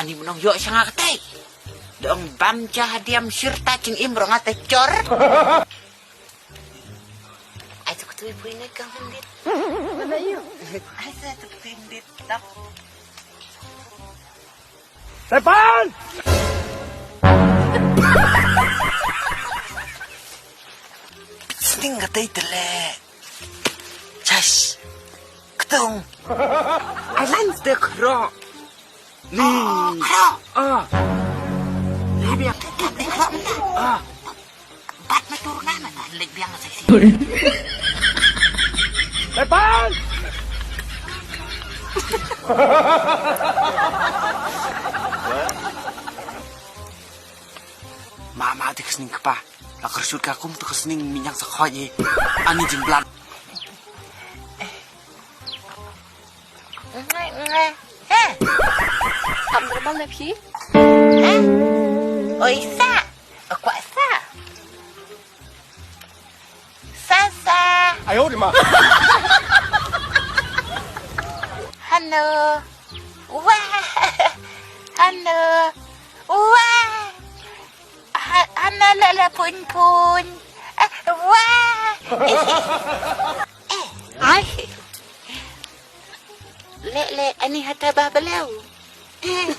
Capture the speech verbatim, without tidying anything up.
Ni mnong ïoh sha nga katei. Dong bam ja hadiam shirta jingim rong ata jor. Ai tu kutui pui ne kang hindit. Ai sa tu hindit tak. Tepan! Sting katei tele. Chas. Ketung. Ai lan de khro. Ni. Khro. Ah. Ni biang. Ni khro mena. Ah. Bat ma tur ngan na lek biang sa isi. Tepan! Mama te kesning kepa. La kersut ka kum te kesning minyang sa khoi ye. Ani jingblan. Nge, nge. He. Kam normal na phi? He? Oi sa. Akwa sa. Sa sa. Ayo di ma. Hano. Wah. Hano. Wah. Ha- Hana la la pun pun. Ah, wah. Eh, eh. Ai. Le le ani hata ba belau. Eh.